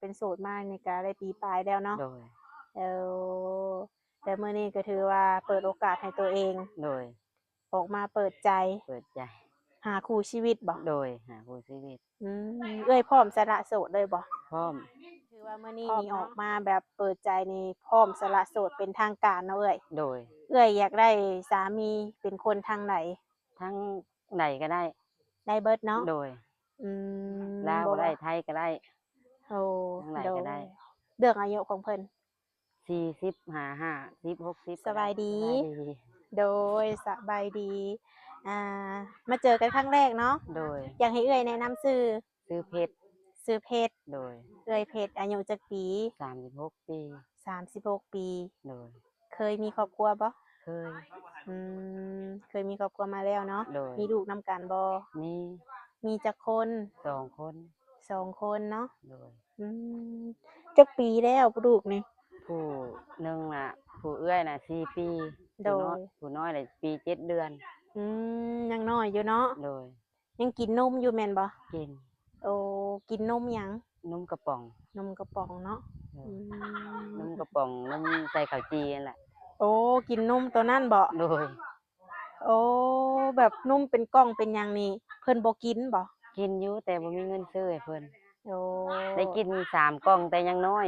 ປັນໂສດມານີ້ກະໄດ້ປີປາຍແລ້ວເນາະ. ໂດຍ. ເອີ ແຕ່ມື້ນີ້ກໍຖືວ່າເປີດໂອກາດໃຫ້ຕົວເອງ ໂດຍ ອອກມາເປີດໃຈ ເປີດໃຈ ຫາຄູ່ຊີວິດບໍ? ໂດຍ ຫາຄູ່ຊີວິດ. ອືມ ເອື້ອຍພ້ອມສະຫຼະໂສດເລີຍບໍ? ພ້ອມ. ຖືວ່າມື້ນີ້ນີ້ອອກມາແບບເປີດໃຈນີ້ ພ້ອມສະຫຼະໂສດເປັນທາງການເນາະເອື້ອຍ. ໂດຍ. ເອື້ອຍຢາກໄດ້ສາມີເປັນຄົນທາງໃດ? ທາງໃດກໍໄດ້. ໄດ້ເບິດເນາະ? ໂດຍ. ອືມ ລາວກໍໄດ້ ໄທກໍໄດ້. ໂອ້ ທາງໃດກໍໄດ້. ໂດຍ. ເລື່ອງອາຍຸຂອງເພິ່ນ? ສີ່ສິບຫ້າ ຫ້າສິບ ຫົກສິບ. ສະບາຍດີ. ສະບາຍດີ. ໂດຍ ສະບາຍດີ. ອ່າ ມາເຈີກັນຄັ້ງແລກເນາະ? ໂດຍ. ຢາກໃຫ້ເອື້ອຍແນະນຳຊື່. ຊື່ເພັດ. ຊື່ເພັດ. ໂດຍ. ເອື້ອຍເພັດອາຍຸຈັກປີ? ສາມສິບຫົກປີ. ສາມສິບຫົກປີ. ໂດຍ. ເຄີຍມີຄອບຄົວບໍ່? ເຄີຍ. ອືມ ເຄີຍມີຄອບຄົວມາແລ້ວເນາະ? ໂດຍ. ມີລູກນຳກັນບໍ່? ມີ. ມີຈັກຄົນ? ສອງຄົນ. ສອງຄົນເນາະ? ໂດຍ. ອືມ ຈັກປີແລ້ວຜູ້ລູກນີ້? ຜູ້ໜຶ່ງນະ ຜູ້ເອື້ອຍນະ ສີ່ປີ. ໂດຍ. ຜູ້ນ້ອຍ ຜູ້ນ້ອຍລະປີເຈັດເດືອນ. ອືມ ຍັງນ້ອຍຢູ່ເນາະ? ໂດຍ. ຍັງກິນນົມຢູ່ແມ່ນບໍ່? ກິນ. ໂອ້ ກິນນົມຫຍັງ? ນົມກະປ໋ອງ. ນົມກະປ໋ອງເນາະ? ໂດຍ. ອືມ ນົມກະປ໋ອງ ນົມໃສ່ເຂົ້າຈີ່ຫັ້ນແຫຼະ. ໂອ້ ກິນນົມໂຕນັ້ນບໍ? ໂດຍ. ໂອ້ ແບບນົມເປັນກ່ອງເປັນຫຍັງນີ້ ເພິ່ນບໍ່ກິນບໍ? ກິນຢູ່ ແຕ່ບໍ່ມີເງິນຊື້ໃຫ້ເພິ່ນ. ໂອ້ ໄດ້ກິນສາມກ່ອງແຕ່ຍັງນ້ອຍ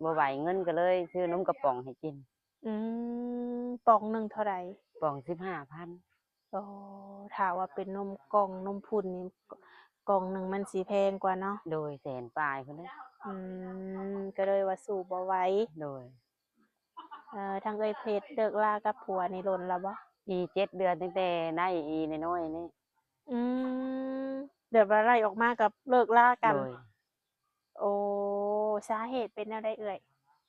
ບໍ່ໄຫວເງິນ ກໍເລີຍຊື້ນົມກະປ໋ອງໃຫ້ກິນ. ອືມ ປ່ອງໜຶ່ງເທົ່າໃດ? ປ່ອງສິບຫ້າພັນ. ໂອ້ ຖ້າວ່າເປັນນົມກ່ອງນົມພຸ້ນນີ້ ກ່ອງໜຶ່ງມັນຊິແພງກວ່າເນາະ? ໂດຍ ແສນປາຍພຸ້ນເດ້. ອືມ ກໍເລີຍວ່າສູ້ບໍ່ໄຫວ. ໂດຍ. ເອີ ທາງເອື້ອຍເພັດເລີກລາກັບຜົວນີ້ດົນແລ້ວບໍ່? ປີເຈັດເດືອນ ຕັ້ງແຕ່ໄດ້ອີນ້ອຍໆນີ້. ອືມ ແບບວ່າໄລ່ອອກມາກັບເລີກລາກັນ. ໂດຍ. ໂອ້ ສາເຫດເປັນແນວໃດເອື້ອຍ?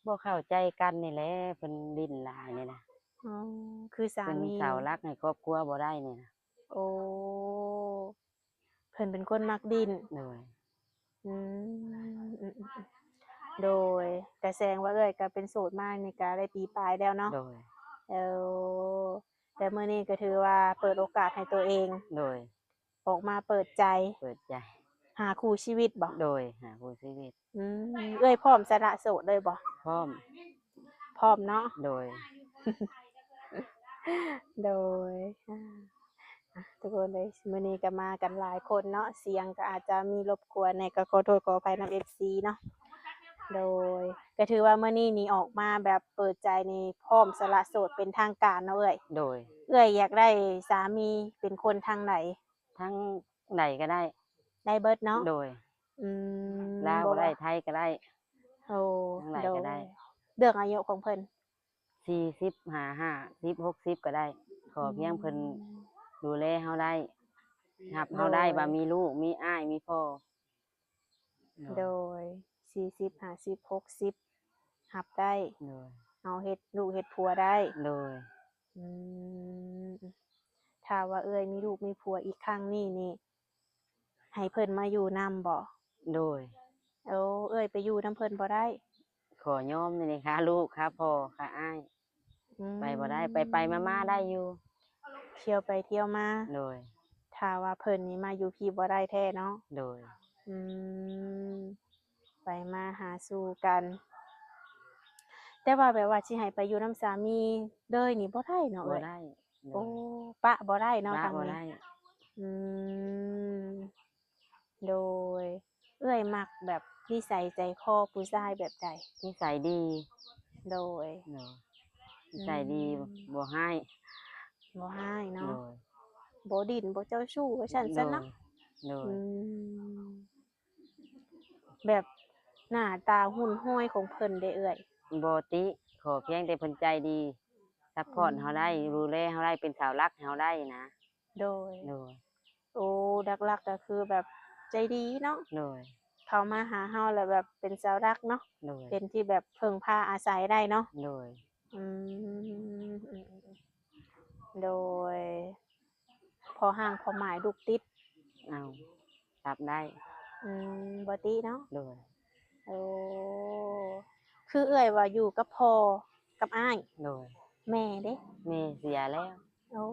ບໍ່ເຂົ້າໃຈກັນນີ້ແຫຼະ ເພິ່ນດິ້ນຫຼາຍນີ້ນະ. ອໍ ຄືສາມີ ເປັນເສົາຫຼັກໃຫ້ຄອບຄົວບໍ່ໄດ້ນີ້ນະ. ໂອ້ ເພິ່ນເປັນຄົນມັກດິ້ນ. ໂດຍ. ອືມ ອືມ ອືມ ອືມ ໂດຍ. ກະແສດງວ່າເອື້ອຍກະເປັນໂສດມານີ້ກະໄດ້ປີປາຍແລ້ວເນາະ? ໂດຍ. ເອີ ແຕ່ມື້ນີ້ກໍຖືວ່າເປີດໂອກາດໃຫ້ຕົວເອງ ໂດຍ ອອກມາເປີດໃຈ ເປີດໃຈ ຫາຄູ່ຊີວິດບໍ? ໂດຍ ຫາຄູ່ຊີວິດ. ອືມ ເອື້ອຍພ້ອມສະຫຼະໂສດເລີຍບໍ? ພ້ອມ. ພ້ອມເນາະ? ໂດຍ. ໂດຍ. ອ່າ ອ່ະ ທຸກຄົນເອີຍ ມື້ນີ້ກໍມາກັນຫຼາຍຄົນເນາະ ສຽງກໍອາດຈະມີລົບກວນແດ່ ກໍຂໍໂທດຂໍອະໄພນຳເອັຟຊີເນາະ. ໂດຍ. ກໍຖືວ່າມື້ນີ້ນີ້ອອກມາແບບເປີດໃຈນີ້ ພ້ອມສະຫຼະໂສດເປັນທາງການເນາະເອື້ອຍ. ໂດຍ. ເອື້ອຍຢາກໄດ້ສາມີເປັນຄົນທາງໃດ? ທາງໃດກໍໄດ້. ໄດ້ເບິດເນາະ? ໂດຍ. ອືມ ລາວກໍໄດ້ ບໍ່ວ່າ ໄທກໍໄດ້. ໂອ້ ທາງໃດກໍໄດ້. ໂດຍ. ເລື່ອງອາຍຸຂອງເພິ່ນ? ສີ່ສິບ ຫ້າສິບ ຫົກສິບກໍໄດ້ ຂໍພຽງເພິ່ນ ອືມ ດູແລເຮົາໄດ້ ຮັບເຮົາໄດ້ ໂດຍ ວ່າມີລູກ ມີອ້າຍ ມີພໍ່. ໂດຍ. ໂດຍ ສີ່ສິບ ຫ້າສິບ ຫົກສິບ ຮັບໄດ້. ໂດຍ. ເຮົາເຮັດລູກເຮັດຜົວໄດ້. ໂດຍ. ອືມ ຖ້າວ່າເອື້ອຍມີລູກມີຜົວອີກຄັ້ງນີ້ນີ້ ໃຫ້ເພິ່ນມາຢູ່ນຳບໍ? ໂດຍ. ໂອ້ ເອື້ອຍໄປຢູ່ນຳເພິ່ນບໍ່ໄດ້? ຂໍຍອມນີ້ ຄ່າລູກ ຄ່າພໍ່ ຄ່າອ້າຍ. ອືມ ໄປບໍ່ໄດ້ ໄປໆມາໆໄດ້ຢູ່ ທ່ຽວໄປທ່ຽວມາ. ໂດຍ. ຖ້າວ່າເພິ່ນນີ້ມາຢູ່ພີ້ບໍ່ໄດ້ແທ້ເນາະ? ໂດຍ. ອືມ ໄປມາຫາສູ່ກັນ ແຕ່ວ່າແບບວ່າຊິໃຫ້ໄປຢູ່ນຳສາມີເລີຍນີ້ບໍ່ໄດ້ເນາະເອື້ອຍ? ບໍ່ໄດ້. ໂດຍ. ໂອ້ ປະບໍ່ໄດ້ເນາະ ປະ ທາງນີ້ ບໍ່ໄດ້. ອືມ ໂດຍ. ເອື້ອຍມັກແບບນິໄສໃຈຄໍຜູ້ຊາຍແບບໃດ? ນິໄສດີ. ໂດຍ. ໂດຍ. ອືມ ນິໄສດີ ບໍ່ຮ້າຍ. ບໍ່ຮ້າຍເນາະ. ໂດຍ. ບໍ່ດິ້ນ ບໍ່ເຈົ້າຊູ້ ວ່າຊັ້ນຊະເນາະ. ໂດຍ. ໂດຍ. ອືມ ແບບໜ້າຕາຮຸ່ນຮວຍຂອງເພິ່ນເດເອື້ອຍ? ບໍ່ຕິ ຂໍພຽງແຕ່ເພິ່ນໃຈດີ ຊັບພອດເຮົາໄດ້ ອືມ ດູແລເຮົາໄດ້ ເປັນເສົາຫຼັກໃຫ້ເຮົາໄດ້ນະ. ໂດຍ. ໂດຍ. ໂອ້ ຫຼັກໆກໍຄືແບບໃຈດີເນາະ. ໂດຍ. ເຂົ້າມາຫາເຮົາແລ້ວແບບເປັນເສົາຫຼັກເນາະ. ໂດຍ. ເປັນທີ່ແບບເພິ່ງພາອາໄສໄດ້ເນາະ. ໂດຍ. ອືມ ໂດຍ. ພໍຮ່າງພໍໝາຍລູກຕິດ. ເອົາ ຮັບໄດ້. ອືມ ບໍ່ຕິເນາະ. ໂດຍ. ໂອ້ ຄືເອື້ອຍວ່າຢູ່ກັບພໍ່ກັບອ້າຍ. ໂດຍ. ແມ່ເດ? ແມ່ເສຍແລ້ວ. ໂອ້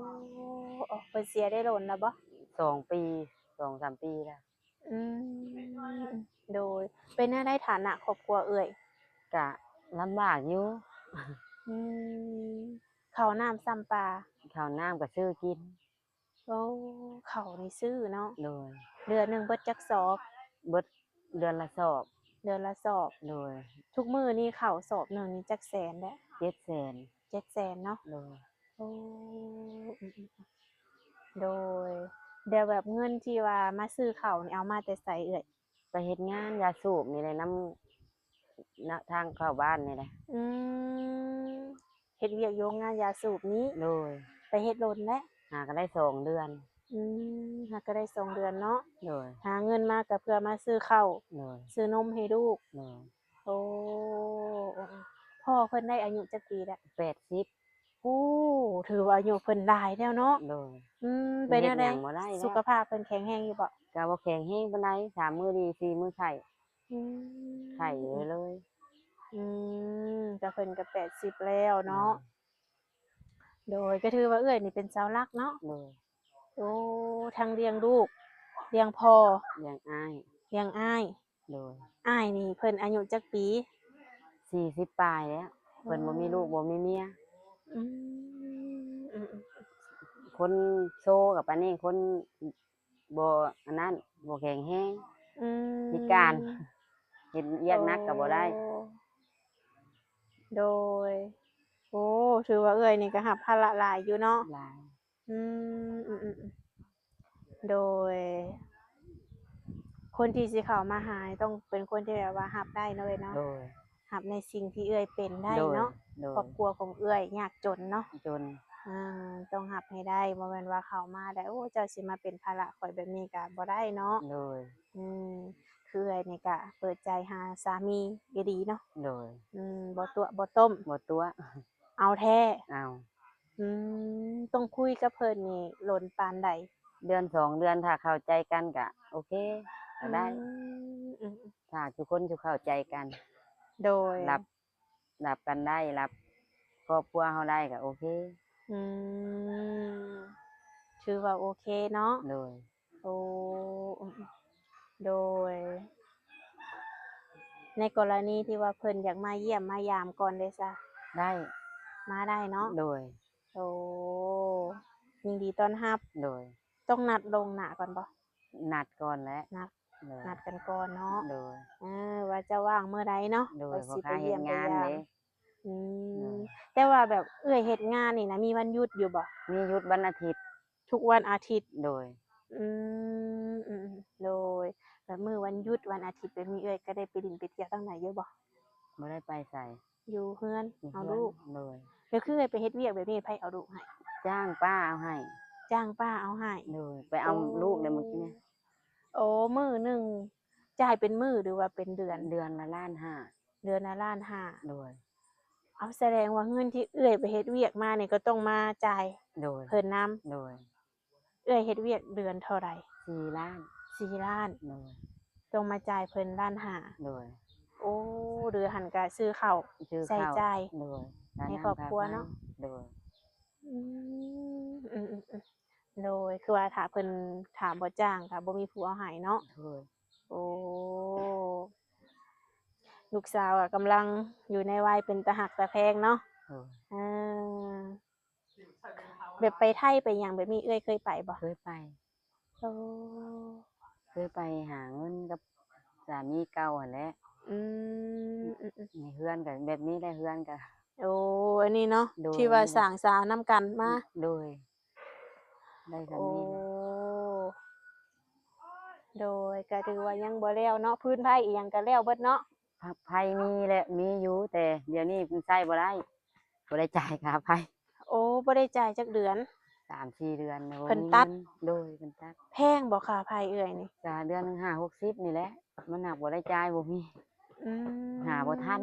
ເພິ່ນເສຍໄດ້ດົນແລ້ວບໍ່? ສອງປີ ສອງສາມປີແລ້ວ. ອືມ ໂດຍ ເປັນແນວໃດຖານະຄອບຄົວເອື້ອຍ? ກະລຳບາກຢູ່. ອືມ ເຂົ້ານ້ຳຊ້ຳປາ? ເຂົ້ານ້ຳກໍຊື້ກິນ. ໂອ້ ເຂົ້ານີ້ຊື້ເນາະ. ໂດຍ. ເດືອນໜຶ່ງເບິດຈັກສອບ? ເບິດເດືອນລະສອບ. ເດືອນລະສອບ. ໂດຍ. ທຸກມື້ນີ້ເຂົ້າສອບໜຶ່ງນີ້ຈັກແສນແຫຼະ? ເຈັດແສນ. ເຈັດແສນເນາະ. ໂດຍ. ໂອ້ ອືມໆ ໂດຍ. ແລ້ວແບບເງິນທີ່ວ່າມາຊື້ເຂົ້ານີ້ ເອົາມາແຕ່ໃສເອື້ອຍ? ໄປເຮັດງານຢາສູບນີ້ແຫຼະ ນຳ ນະ ທາງເຂົ້າບ້ານນີ້ແຫຼະ. ອືມ ເຮັດວຽກຢູ່ໂຮງງານຢາສູບນີ້? ໂດຍ. ໄປເຮັດດົນແລ້ວ? ຫາກໍໄດ້ສອງເດືອນ. ອືມ ຫາກໍໄດ້ສອງເດືອນເນາະ. ໂດຍ. ຫາເງິນມາກໍເພື່ອມາຊື້ເຂົ້າ. ໂດຍ. ຊື້ນົມໃຫ້ລູກ. ໂດຍ. ໂອ້ ພໍ່ເພິ່ນໄດ້ອາຍຸຈັກປີແລ້ວ? ແປດສິບ. ໂອ້ ຖືວ່າອາຍຸເພິ່ນຫຼາຍແລ້ວເນາະ. ໂດຍ. ອືມ ເປັນແນວໃດ? ເຮັດຫຍັງບໍ່ໄດ້ແລ້ວ. ສຸຂະພາບເພິ່ນແຂງແຮງຢູ່ບໍ່? ກໍບໍ່ແຂງແຮງປານໃດ, ສາມມື້ດີ ສີ່ມື້ໄຂ້. ອືມ ໄຂ້ຢູ່ເລີຍ. ອືມ ກໍເພິ່ນກໍແປດສິບແລ້ວເນາະ. ໂດຍ. ໂດຍ ກໍຖືວ່າເອື້ອຍນີ້ເປັນເສົາຫຼັກເນາະ. ໂດຍ. ໂອ້ ທັງລ້ຽງລູກ ລ້ຽງພໍ່ ລ້ຽງອ້າຍ ລ້ຽງອ້າຍ. ໂດຍ. ອ້າຍນີ້ເພິ່ນອາຍຸຈັກປີ? ສີ່ສິບປາຍແລ້ວ. ເພິ່ນບໍ່ມີລູກ ອືມ ບໍ່ມີເມຍ. ອືມ ອືມໆ ຄົນໂຊກັບປານນີ້ ຄົນບໍ່ອັນນັ້ນ ບໍ່ແຂງແຮງ. ອືມ ພິການ ເຮັດວຽກໜັກກໍບໍ່ໄດ້. ໂອ້ ໂດຍ. ໂອ້ ຖືວ່າເອື້ອຍນີ້ກໍຮັບພາລະຫຼາຍຢູ່ເນາະ. ຫຼາຍ. ອືມ ອືມໆ ໂດຍ. ຄົນທີ່ຊິເຂົ້າມາຫານີ້ຕ້ອງເປັນຄົນທີ່ແບບວ່າຮັບໄດ້ເນາະເອື້ອຍເນາະ. ໂດຍ. ຮັບໃນສິ່ງທີ່ເອື້ອຍເປັນໄດ້ເນາະ. ໂດຍ ໂດຍ. ຄອບຄົວຂອງເອື້ອຍຍາກຈົນເນາະ. ຈົນ. ອ່າ ຕ້ອງຮັບໃຫ້ໄດ້ ບໍ່ແມ່ນວ່າເຂົ້າມາແລ້ວ ໂອ້ ເຈົ້າຊິມາເປັນພາລະຂ້ອຍແບບນີ້ກໍບໍ່ໄດ້ເນາະ. ໂດຍ. ອືມ ຄືເອື້ອຍນີ້ກໍເປີດໃຈຫາສາມີອີ່ຫຼີເນາະ. ໂດຍ. ອືມ ບໍ່ຕົວະບໍ່ຕົ້ມ ບໍ່ຕົວະ ເອົາແທ້. ເອົາ. ອືມ ຕ້ອງຄຸຍກັບເພິ່ນນີ້ດົນປານໃດ? ເດືອນສອງເດືອນ ຖ້າເຂົ້າໃຈກັນກະໂອເຄ ກະໄດ້. ອືມ ອືມ ຖ້າທຸກຄົນຊິເຂົ້າໃຈກັນ. ໂດຍ. ຮັບ ຮັບກັນໄດ້ ຮັບຄອບຄົວເຮົາໄດ້ກະໂອເຄ. ອືມ ຖືວ່າໂອເຄເນາະ. ໂດຍ. ໂອ້ ອືມ ໂດຍ. ໃນກໍລະນີທີ່ວ່າເພິ່ນຢາກມາຢ້ຽມມາຢາມກ່ອນເດຊະ? ໄດ້. ມາໄດ້ເນາະ? ໂດຍ. ໂອ້ ຍິນດີຕ້ອນຮັບ. ໂດຍ. ຕ້ອງນັດລ່ວງໜ້າກ່ອນບໍ່? ນັດກ່ອນແຫຼະ. ນັດ. ໂດຍ. ນັດກັນກ່ອນເນາະ. ໂດຍ. ເອີ ວ່າຈະວ່າງມື້ໃດເນາະ? ໂດຍ. ຂ້ອຍຊິໄປຢ້ຽມໄປຢາມ. ອືມ ໂດຍ. ແຕ່ວ່າແບບເອື້ອຍເຮັດງານນີ້ນະ ມີວັນຢຸດຢູ່ບໍ່? ມີຢຸດວັນອາທິດ. ທຸກວັນອາທິດ. ໂດຍ. ອືມ ອືມ ໂດຍ. ແບບມື້ວັນຢຸດວັນອາທິດແບບນີ້ ເອື້ອຍກໍໄດ້ໄປຫຼິ້ນໄປທ່ຽວທາງໃດຢູ່ບໍ່? ບໍ່ໄດ້ໄປໃສ. ຢູ່ເຮືອນ ຢູ່ເຮືອນ ເອົາລູກ. ໂດຍ. ແລ້ວຄືເອື້ອຍໄປເຮັດວຽກແບບນີ້ ໃຜເອົາລູກໃຫ້? ຈ້າງປ້າເອົາໃຫ້. ຈ້າງປ້າເອົາໃຫ້. ໂດຍ. ໄປເອົາ ໂອ້ ລູກແລ້ວມື້ກີ້ນີ້. ໂອ້ ມື້ໜຶ່ງຈ່າຍເປັນມື້ ຫຼືວ່າເປັນເດືອນ? ເດືອນລະລ້ານຫ້າ. ເດືອນລະລ້ານຫ້າ. ໂດຍ. ເອົາ ສະແດງວ່າເງິນທີ່ເອື້ອຍໄປເຮັດວຽກມານີ້ ກໍຕ້ອງມາຈ່າຍ ໂດຍ ເພິ່ນນຳ. ໂດຍ. ເອື້ອຍເຮັດວຽກເດືອນເທົ່າໃດ? ສີ່ລ້ານ. ສີ່ລ້ານ. ໂດຍ. ຕ້ອງມາຈ່າຍເພິ່ນລ້ານຫ້າ. ໂດຍ. ໂອ້ ເດືອນຫັ້ນກະຊື້ເຂົ້າ ຊື້ເຂົ້າ ໃຊ້ຈ່າຍ ໂດຍ ໃຫ້ຄອບຄົວເນາະ. ໂດຍ. ອືມ ອືມໆ ໂດຍ. ຄືວ່າຖ້າເພິ່ນ ຖ້າບໍ່ຈ້າງກະບໍ່ມີຜູ້ເອົາໃຫ້ເນາະ. ໂດຍ. ໂອ້ ລູກສາວກະກຳລັງຢູ່ໃນໄວເປັນຕາຮັກຕາແພງເນາະ. ໂດຍ. ເອີ ແບບໄປໄທໄປຫຍັງແບບນີ້ ເອື້ອຍເຄີຍໄປບໍ່? ເຄີຍໄປ. ໂອ້ ເຄີຍໄປຫາເງິນກັບສາມີເກົ່າຫັ້ນແຫຼະ. ອືມ ອືມໆ ໃນເຮືອນກໍແບບນີ້ແຫຼະ ເຮືອນກໍ ໂອ້ ອັນນີ້ເນາະ. ໂດຍ. ທີ່ວ່າສ້າງສານຳກັນມາ. ໂດຍ. ໄດ້ສ່ຳນີ້ແຫຼະ. ໂອ້ ໂດຍ. ກໍຖືວ່າຍັງບໍ່ແລ້ວເນາະ ພື້ນໄຟອີ່ຫຍັງກໍແລ້ວເບິດເນາະ. ໄຟມີແຫຼະ ມີຢູ່ ແຕ່ດຽວນີ້ມັນໃຊ້ບໍ່ໄດ້. ບໍ່ໄດ້ຈ່າຍຄ່າໄຟ. ໂອ້ ບໍ່ໄດ້ຈ່າຍຈັກເດືອນ? ສາມສີ່ເດືອນແລ້ວ. ເພິ່ນຕັດ? ໂດຍ ເພິ່ນຕັດ. ແພງບໍ່ຄ່າໄຟເອື້ອຍນີ້? ກະເດືອນໜຶ່ງຫ້າຫົກສິບນີ້ແຫຼະ ມັນຫາກບໍ່ໄດ້ຈ່າຍ ບໍ່ມີ. ອືມ ຫາບໍ່ທັນ.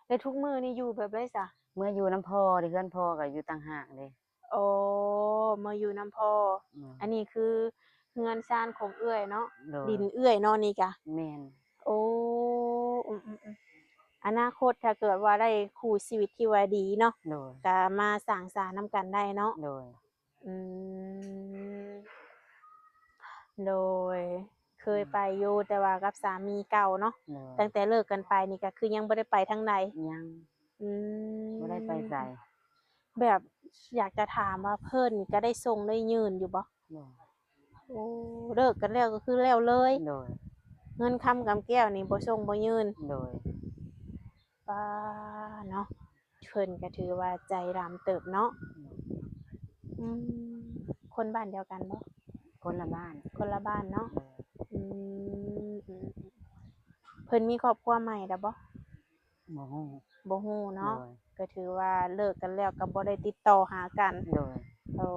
ແລ້ວທຸກມື້ນີ້ຢູ່ແບບໃດຊະ? ເມືອຢູ່ນຳພໍ່ເດ້ ເຮືອນພໍ່ກໍຢູ່ຕ່າງຫາກເດ້. ໂອ້ ເມືອຢູ່ນຳພໍ່. ແມ່ນ. ອັນນີ້ຄືເຮືອນຊານຂອງເອື້ອຍເນາະ? ໂດຍ. ດິນເອື້ອຍເນາະນີ້ກະ? ແມ່ນ. ໂອ້ ອືມໆໆ ອະນາຄົດຖ້າເກີດວ່າໄດ້ຄູ່ຊີວິດທີ່ວ່າດີເນາະ ໂດຍ ກະມາສ້າງສານຳກັນໄດ້ເນາະ. ໂດຍ. ອືມ ໂດຍ. ຄື ເຄີຍໄປຢູ່ ແຕ່ວ່າກັບສາມີເກົ່າເນາະ. ໂດຍ ຕັ້ງແຕ່ເລີກກັນໄປນີ້ກໍຄືຍັງບໍ່ໄດ້ໄປທາງໃດ? ຍັງ ອືມ ບໍ່ໄດ້ໄປໃສ. ແບບຢາກຈະຖາມວ່າເພິ່ນນີ້ກໍໄດ້ສົ່ງໄດ້ຍື່ນຢູ່ບໍ່? ບໍ່. ໂອ້ ເລີກກັນແລ້ວກໍຄືແລ້ວເລີຍ. ໂດຍ ເງິນຄຳກຳແກ້ວນີ້ບໍ່ສົ່ງບໍ່ຍື່ນ. ໂດຍ ປ້າເນາະ ເພິ່ນກໍຖືວ່າໃຈດຳເຕີບເນາະ. ອືມ ຄົນບ້ານດຽວກັນບໍ່? ຄົນລະບ້ານ. ຄົນລະບ້ານເນາະ. ໂດຍ ອືມ ເພິ່ນມີຄອບຄົວໃໝ່ແລ້ວບໍ່? ບໍ່ຮູ້. ບໍ່ຮູ້ເນາະ. ໂດຍ ກໍຖືວ່າເລີກກັນແລ້ວກໍບໍ່ໄດ້ຕິດຕໍ່ຫາກັນ. ໂດຍ ໂອ້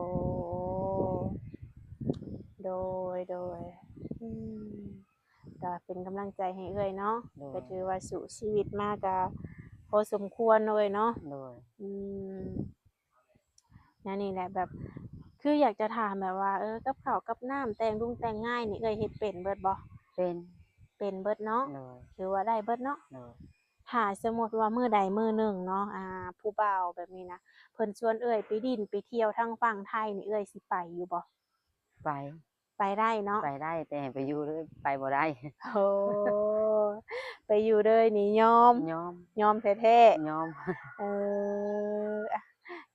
ໂດຍ ໂດຍ ອືມ ກໍເປັນກຳລັງໃຈໃຫ້ເອື້ອຍເນາະ. ໂດຍ ກໍຖືວ່າສູ້ຊີວິດມາກໍພໍສົມຄວນເນາະເອື້ອຍເນາະ. ໂດຍ ອືມ ແນວນີ້ແຫຼະ ແບບ ຄືຢາກຈະຖາມແບບວ່າ ເອີ ກັບເຂົ້າກັບນ້ຳ ແຕ່ງດຸງແຕ່ງງ່າຍນີ້ ເອື້ອຍເຮັດເປັນເບິດບໍ່? ເປັນ. ເປັນເບິດເນາະ. ໂດຍ ຖືວ່າໄດ້ເບິດເນາະ. ໂດຍ ຖ້າສົມມຸດວ່າມື້ໃດມື້ໜຶ່ງເນາະ ອ່າ ຜູ້ບ່າວແບບນີ້ນະ ເພິ່ນຊວນເອື້ອຍໄປຫຼິ້ນໄປທ່ຽວທາງຝັ່ງໄທນີ້ ເອື້ອຍຊິໄປຢູ່ບໍ່? ໄປ. ໄປໄດ້ເນາະ. ໄປໄດ້ ແຕ່ໃຫ້ໄປຢູ່ເລີຍໄປບໍ່ໄດ້. ໂອ້ ໄປຢູ່ເລີຍນີ້ຍອມ. ຍອມ. ຍອມແທ້ໆ. ຍອມ. ເອີ ອະ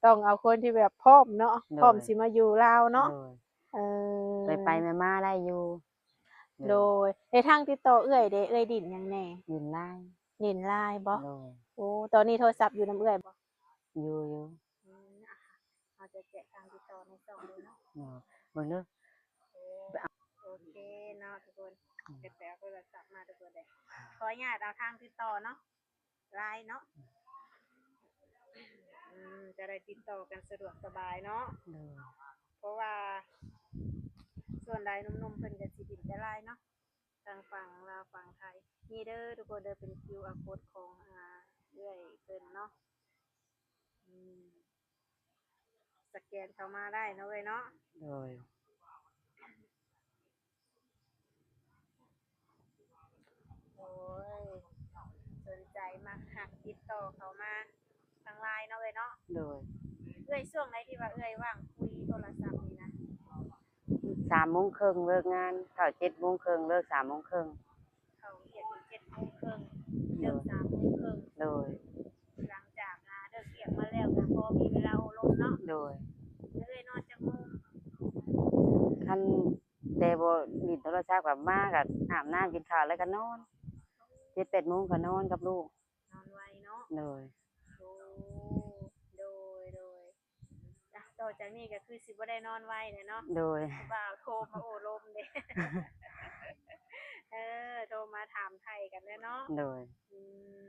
ຕ້ອງເອົາຄົນທີ່ແບບພ້ອມເນາະ. ໂດຍ ພ້ອມຊິມາຢູ່ລາວເນາະ. ໂດຍ ເອີ ໄປໆມາໆໄດ້ຢູ່. ໂດຍ ໂດຍ ແລະທາງຕິດຕໍ່ເອື້ອຍເດ ເອື້ອຍຫຼິ້ນຫຍັງແດ່? ຫຼິ້ນລາຍ. ຫຼິ້ນລາຍບໍ່? ໂດຍ ໂອ້ ຕອນນີ້ໂທລະສັບຢູ່ນຳເອື້ອຍບໍ່? ຢູ່ ຢູ່. ອືມ ອ່ະ ເຮົາຈະແຈະທາງຕິດຕໍ່ໃນຊ່ອງເລີຍເນາະ. ເນາະ ເບິ່ງເດີ. ໂອເຄເນາະທຸກຄົນ. ອືມ ເກັບໄປເອົາໂທລະສັບມາທຸກຄົນເດີ. ຂໍອະນຸຍາດເອົາທາງຕິດຕໍ່ເນາະ ລາຍເນາະ. ອືມ ຈະໄດ້ຕິດຕໍ່ກັນສະດວກສະບາຍເນາະ. ໂດຍ ເພາະວ່າສ່ວນຫຼາຍໜຸ່ມໆເພິ່ນກໍຊິຫຼິ້ນແຕ່ລາຍເນາະ. ທາງຝັ່ງລາວຝັ່ງໄທ ນີ້ເດີທຸກຄົນເດີ ເປັນຄິວອາໂຄດຂອງ ອ່າ ເອື້ອຍເພິ່ນເນາະ. ອືມ ສະແກນເຂົ້າມາໄດ້ເນາະເອື້ອຍເນາະ. ໂດຍ ໂດຍ ສົນໃຈມັກຮັກຕິດຕໍ່ເຂົ້າມາທາງລາຍເນາະເອື້ອຍເນາະ. ໂດຍ ເອື້ອຍ ຊ່ວງໃດທີ່ວ່າເອື້ອຍວ່າງຄຸຍໂທລະສັບນີ້ນະ? ສາມໂມງເຄິ່ງເລີກງານ ເຂົ້າເຈັດໂມງເຄິ່ງ ເລີກສາມໂມງເຄິ່ງ. ເຂົ້າວຽກເຈັດໂມງເຄິ່ງ ໂດຍ ເລີກສາມໂມງເຄິ່ງ. ໂດຍ ຫຼັງຈາກ ອ່າ ເລີກວຽກມາແລ້ວກໍພໍມີເວລາໂອ້ລົມເນາະ. ໂດຍ ແລ້ວເອື້ອຍນອນຈັກໂມງ? ຄັນແຕ່ບໍ່ຫຼິ້ນໂທລະສັບກໍມາກໍອາບນ້ຳກິນເຂົ້າແລ້ວກໍນອນ ເຈັດແປດໂມງກໍນອນກັບລູກ. ນອນໄວເນາະ. ໂດຍ ໂອ້ ໂດຍ ໂດຍ. ອ່ະ ຕໍ່ຈາກນີ້ກໍຄືຊິບໍ່ໄດ້ນອນໄວແລ້ວເນາະ. ໂດຍ ຜູ້ບ່າວໂທມາໂອ້ລົມເດ້ ເອີ ໂທມາຖາມໄຖ່ກັນແຫຼະເນາະ. ໂດຍ ອືມ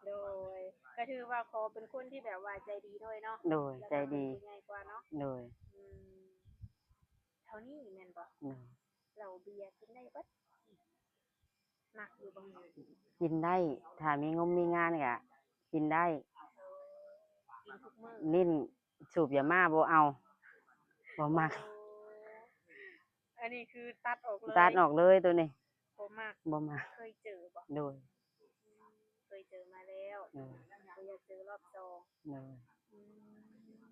ໂດຍ ກໍຖືວ່າຂໍເປັນຄົນທີ່ແບບວ່າໃຈດີເນາະເອື້ອຍເນາະ. ໂດຍ ແລ້ວກໍ ໃຈດີ ເປັນຜູ້ໃຫຍ່ກວ່າເນາະ. ໂດຍ ອືມ ເທົ່ານີ້ແມ່ນບໍ່? ໂດຍ ເຫຼົ້າເບຍກິນໄດ້ເບິດ. ມັກຢູ່ບໍ່? ກິນໄດ້ ຖ້າມີງົມມີງານກະກິນໄດ້. ກິນທຸກມື້. ນີ້ສູບຢາມ້າບໍ່ເອົາ ບໍ່ມັກ. ໂອ້ ອັນນີ້ຄືຕັດອອກເລີຍ. ຕັດອອກເລີຍໂຕນີ້ ບໍ່ມັກ. ບໍ່ມັກ. ເຄີຍເຈີບໍ່? ໂດຍ ເຄີຍເຈີມາແລ້ວ. ໂດຍ ບໍ່ຢາກເຈີຮອບສອງ. ໂດຍ ອືມ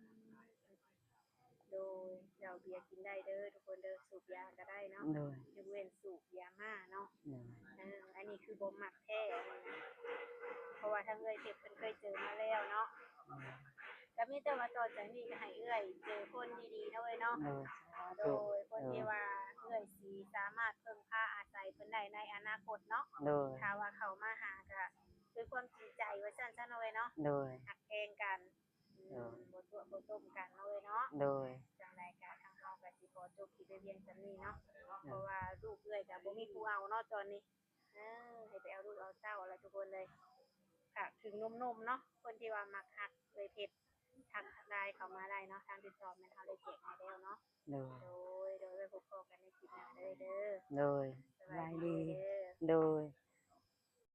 ໂດຍ ເຫຼົ້າເບຍກິນໄດ້ເດີທຸກຄົນເດີ ສູບຢາກໍໄດ້ເນາະ. ໂດຍ ຍົກເວັ້ນສູບຢາມ້າເນາະ. ໂດຍ ເອີ ອັນນີ້ຄືບໍ່ມັກແທ້ ເພາະວ່າທາງເອື້ອຍເພັດເພິ່ນເຄີຍເຈີມາແລ້ວເນາະ. ໂດຍ ກໍມີແຕ່ວ່າຕໍ່ຈາກນີ້ກໍໃຫ້ເອື້ອຍເຈີຄົນດີໆເນາະເອື້ອຍເນາະ. ໂດຍ ສາທຸ. ໂດຍ ຄົນທີ່ວ່າເອື້ອຍຊິສາມາດເພິ່ງພາອາໄສເພິ່ນໄດ້ໃນອະນາຄົດເນາະ. ໂດຍ ຖ້າວ່າເຂົ້າມາຫາກໍດ້ວຍຄວາມຈິງໃຈວ່າຊັ້ນຊະເນາະເອື້ອຍເນາະ. ໂດຍ ຮັກແພງກັນ. ໂດຍ ອືມ ບໍ່ຕົວະບໍ່ຕົ້ມກັນເນາະເອື້ອຍເນາະ. ໂດຍ ຈັ່ງໃດກໍທາງເຮົາກໍຊິຂໍຈົບຄລິບໄວ້ພຽງສ່ຳນີ້ເນາະ ໂດຍ ເພາະວ່າລູກເອື້ອຍກໍບໍ່ມີຜູ້ເອົາເນາະຕອນນີ້. ເອີ ໃຫ້ໄປເອົາລູກເອົາເຕົ້າລະທຸກຄົນເລີຍ. ຝາກເຖິງໜຸ່ມໆເນາະ ຄົນທີ່ວ່າມັກຮັກເອື້ອຍເພັດ ທັກໄລນ໌ເຂົ້າມາໄດ້ເນາະ ທາງຕິດຕໍ່ແມ່ນເຮົາໄດ້ແຈກໃຫ້ແລ້ວເນາະ. ໂດຍ ໂດຍ ໂດຍ ໄວ້ພົບພໍ້ກັນໃນຄລິບໜ້າເດີ. ໂດຍ ສະບາຍດີເດີ. ໂດຍ.